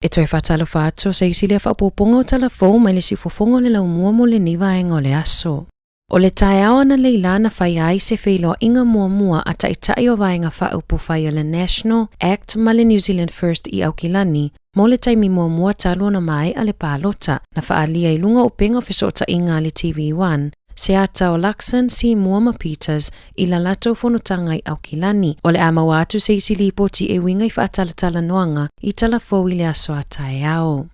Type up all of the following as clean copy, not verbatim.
E toe faatalofa atu o se isi lea faaopoopoga o tala fou mai le siufofoga o le laumua mo lenei vaega o le aso. O le taeao analeila na faia ai se feiloaiga muamua a taitai o Vaega Faaupufai a le National, Act ma le New Zealand First i Aukilani mo le taimi muamua talu ona maea le palota, na faaalia i luga o upega o fesootaiga a le TV One, se ata o Luxon, Seymour ma Peters i la latou fonotaga i Aukilani. O le a maua atu se isi lipoti e uiga i faatalatalanoaga i tala fou i le aso a taeao.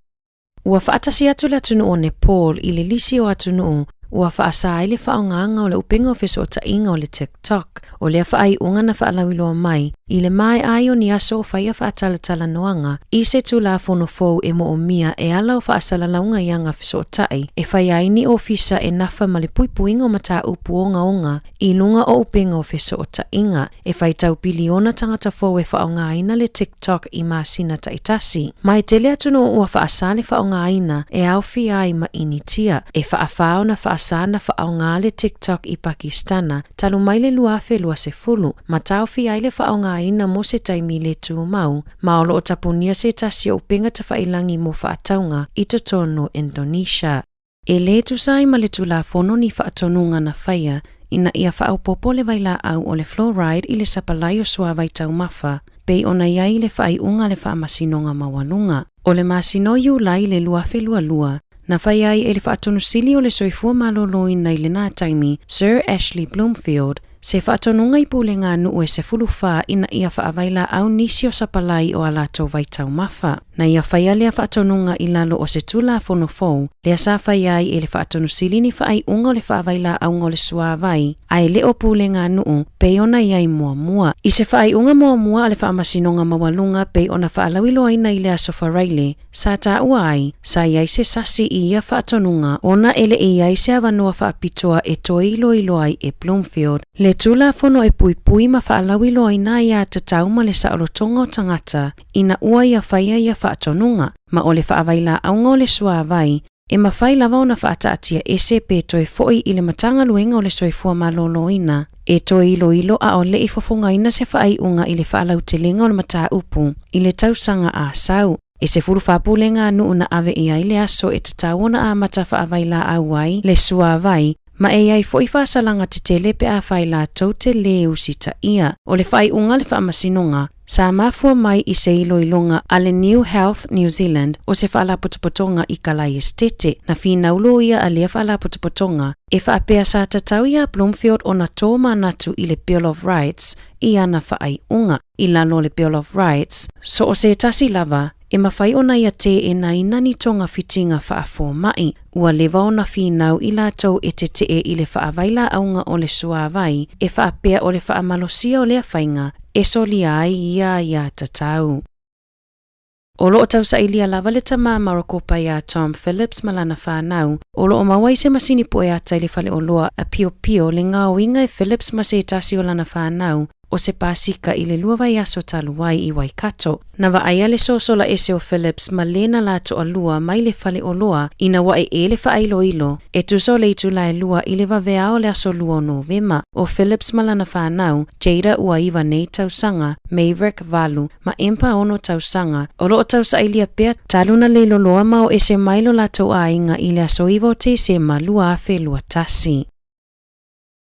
Ua faatasi atu le atunuu o Nepal i le lisi o atunuu ua faasa ai le faaaogaga o le upega o fesootaiga o le TikTok. O lea faaiuga na faalauiloa mai i le maea ai o ni aso o faia faatalatalanoaga i se Tulafono fou e moomia e ala o faasalalauga i aga fesootai e faia ai ni ofisa e nafa ma le puipuiga o mataupu ogaoga i luga o upega o fesootaiga. E faitau piliona tagata fou e faaaogaina le TikTok i masina taitasi. Ma e tele atunuu ua faasa le faaaogaina e aofia ai ma Initia. E faafā ona faasa na faaaoga le TikTok i Pakistana talu mai le 2020, ma taofia ai le faaaogaina mo se taimi le tumau, ma o lo o tapunia se tasi o upega tafailagi mo faatauga i totonu o Indonesia. E lē tusa ai ma le Tulafono ni faatonuga na faia ina ia faaopoopo le vailaau o le fluoride i le sapalai o suavai taumafa, pei ona i ai i le faaiuga a le Faamasinoga Maualuga. O le masina o Iulai i le 2022, na faia ai e le Faatonu Sili o le Soifua Maloloina i lena taimi, Sir Ashley Bloomfield, se faatonuga i pulega a nuu e 14 ina ia faavailaau nisi o sapalai o a latou vaitaumafa. Na ia faia lea faatonuga i lalo o se Tulafono fou, lea sa faia ai e le Faatonu Sili ni faaiuga o le faavailaauga o le suavai, a e le o pulega a nuu, pei ona i ai muamua. I se faaiuga muamua a le Faamasinoga Maualuga pei ona faalauiloaina i le Aso Faraile, sa taua ai, sa i ai se sasi i ia faatonuga ona e le i ai se avanoa faapitoa e toe iloilo ai e Bloomfield le Tulafono e puipui ma faalauiloaina aiatatau ma le saolotoga o tagata ina ua ia faia ia faatonuga, ma o le faavailaauga o le suavai e mafai lava ona faataatia ese pe toe foi i le Matagaluega o le Soifua Maloloina e toe iloilo a o le i fofogaina se faaiuga i le faalautelega o le mataupu i le tausaga a sau. E 14 pulega a nuu na ave i ai le aso e tatau ona amata faavailaau ai le suavai ma e i ai foi faasalaga tetele pe afai latou te lē usitaia. O le faaiuga a le Faamasinoga, sa mafua mai i se iloiloga a le New Health New Zealand o se faalapotopotoga i Kalaiestete, na finau loia a lea faalapotopotoga e faapea sa tatau iā Bloomfield ona tō manatu i le Bill of Rights i ana faaiuga. I lalo o le Bill of Rights, so o se tasi lava e mafai ona ia teenaina ni togafitiga faafomaʻi, ua leva ona finau i latou e tetee i le faavailaauga o le suavai e faapea o le faamalosia o lea faiga e solia ai ia aiatatau. O lo o tausailia lava le tamā Marokopa iā Tom Phillips ma lana fanau, o lo o maua i se masini pueata i le faleoloa a Piopio le gaoiga e Phillips ma se tasi o lana fanau o se pasika i le lua vaiaso talu ai i Waikato. Na vaaia le sosola ese o Phillips ma lena la toalua mai le faleoloa ina ua ee le faailoilo e tusa o le itula e 2 i le vaveao o le aso 2 o Novema. O Phillips ma lana fanau, Jada ua 9 nei tausaga, Maverick 8, ma Empa 6 tausaga, o lo o tausailia pea talu na leiloloa ma o ese mai lo latou aiga i le aso 9 o Tesema 2021.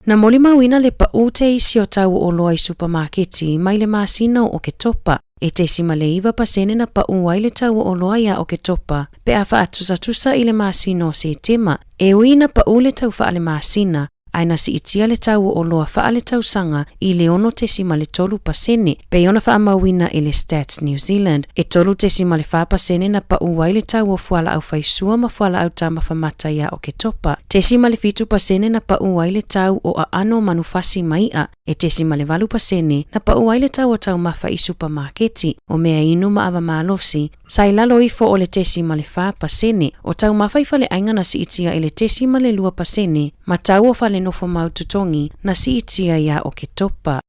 Na molimauina le paʻū teisi o tau o oloa i supamaketi mai le masina o Oketopa, e 0.9% na paʻū ai le tau o oloa iā Oketopa pe a faatusatusa i le masina o Setema, e ui na paʻū le tau faalemasina, ae na siitia le tau o oloa faaletausaga i le 6.3%, pei ona faamauina e le Stats New Zealand, e 3.4% na paʻū ai le tau o fualaau faisua ma fualaau taumafa mata iā Oketopa, 0.7% na paʻū ai le tau o aano o manufasi ma iʻa, e 0.8% na paʻū ai le tau o taumafa i supamaketi, o mea inu ma ava malosi, sa i lalo ifo o le 0.4%, o taumafa i faleaiga na siitia i le 0.2%, ma tau o falenofo mau totogi na siitia iā Oketopa.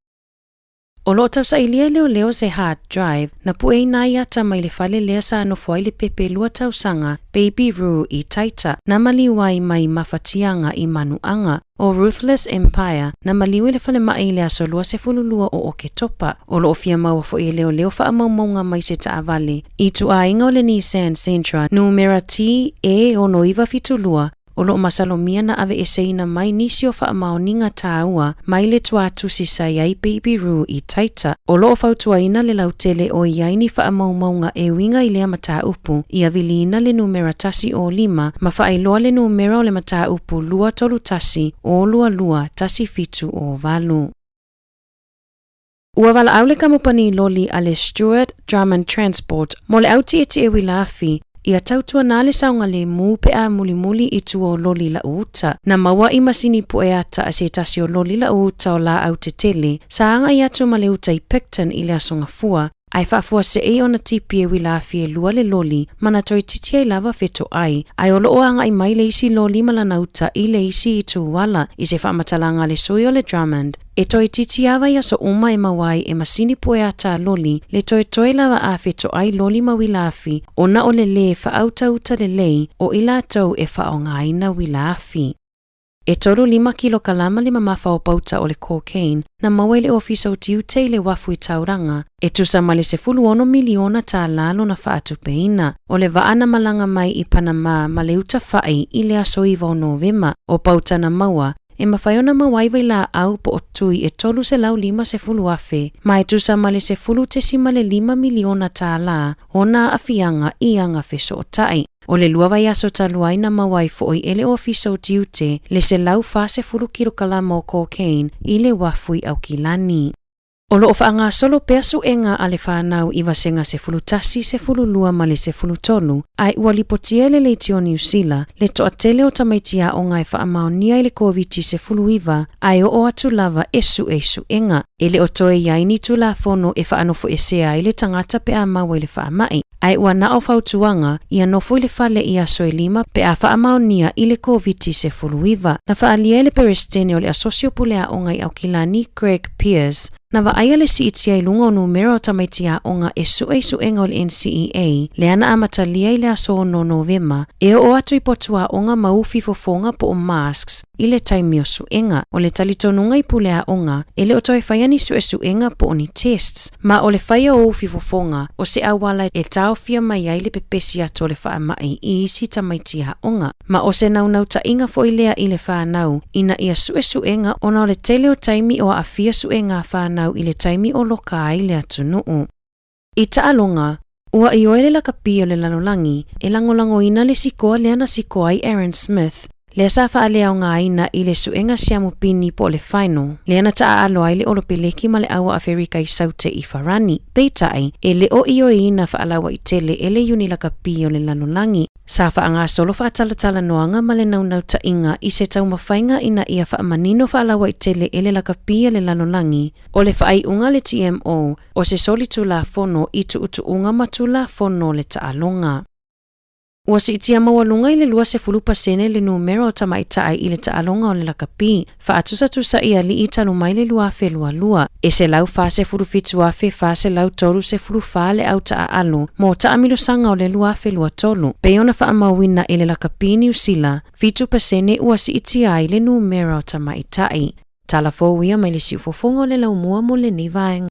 O lo o tausailia e leoleo se hard drive na pueina ai ata mai le fale lea sa nofo ai le pepe lua tausaga Baby Roo i Taita, na maliu ai mai mafatiaga i Manuaga. O Ruthless Empire, na maliu i le falemai i le aso 22 o Oketopa. O lo o fia maua foi e leoleo faamaumauga mai se taavale i ituaiga o le Nissan Sentra numera TE6972, O lo o masalomia na aveeseina mai nisi o faamaoniga tāua mai le tuatusi sa i ai Baby Roo i Taita. O lo o fautuaina le lautele o i ai ni faamaumauga e uiga i lea mataupu ia viliina le numera 1 o 5 ma faailoa le numera o le mataupu 2 3 1 o 2 2 1 7 o 8. Ua valaau le kamupani loli a le Stewart Drummond Transport mo le au tietie uila afi ia tautuana le saogalemu pe a mulimuli i tua o loli lau uta. Na maua i masini pu'e ata a se tasi o loli lau uta o laau tetele sa agai atu ma le uta i Picton i le aso Gafua, ae faafuasei ona tipi e uila afi e lua le loli ma na toeitiiti ai lava fetoai, ae o lo o agai mai le isi loli ma lana uta i le isi itu ala, i se faamatalaga a le sui o le Drummond. E toeitiiti lava i aso uma e maua ai e masini pue ata a loli le toetoe lava a fetoai loli ma uila afi ona o le lē faautauta lelei o i latou e faaaogaina uila afi. E 35 kilokalama le mamafa o pauta o le cocaine na maua i le Ofisa o Tiute i le uafu i Tauranga, e tusa ma le $16 miliona tālā lona faatupeina. O le vaa na malaga mai i Panama ma le uta fa'i i le aso 9 o Novema. O pauta na maua, e mafai ona maua ai vailaau po o tui e 350,000 ma e tusa ma le $10.5 miliona tālā ona aafiaga i aga fesootai. O le lua vaiaso talu ai na maua ai foi e le Ofisa o Tiute le 140 kilokalama o cocaine i le uafu i Aukilani. O lo o faagasolo pea suega a le fanau i vasega 11, 12 ma le 13, ae ua lipotia e le Leitio Niu Sila le toatele o tamaiti aoga e faamaonia i le Koviti-19 ae oo atu lava e sue i suega. E le o toe i ai ni tulafono e faanofoesea ai le tagata pe a maua i le faamai, ae ua na o fautuaga ia nofo i le fale i aso e lima pe a faamaonia i le Koviti-19. Na faaalia e le Peresetene o le Asosi o Pule Aoga i Aukilani, Greg Pearce, na vaaia le siitia i luga o numera o tamaiti aoga e sue i suega o le NCEA, lea na amatalia i le aso 6 Novema, e oo atu i potu aoga ma ufi fofoga po o masks i le taimi o suega. O le talitonuga i pule aoga, e le o toe faia ni suesuega po o ni tests, ma o le faia o ufi fofoga o se auala e taofia mai ai le pepesi atu o le faamai i isi tamaiti aoga. Ma o se naunautaiga foi lea i le fanau ina ia suesuega ona o le tele o taimi o aafia suega a fanau i le taimi o loka ai le atunuu. I taaloga, ua ioe le lakapi o le lalolagi e lagolagoina le sikoa lea na sikoa ai Aaron Smith, lea sa faaleaogaina i le suega siamu pini po o le final, lea na taaalo ai le Olopeleki ma le Aua Aferika i Saute i Farani. Peitai, e le o ioeina faalauaitele e le Iuni Lakapi o le Lalolagi. Sa faagasolo faatalatalanoaga ma le naunautaiga i se taumafaiga ina ia faamanino faalauaitele e le lakapi a le lalolagi o le faaiuga a le TMO o se solitulafono i tuutuuga ma tulafono o le taaloga. Ua siitia maualuga i le 20% le numera o tamaitai i le taaloga o le lakapi, faatusatusa i alii talu mai le 2022, e 147,434 le au taaalo mo taamilosaga o le 2023, pei ona faamauina e le lakapi Niu Sila, 7% ua siitia ai le numera o tamaitai. Tala fou ia mai le siufofoga o le laumua mo lenei vaega.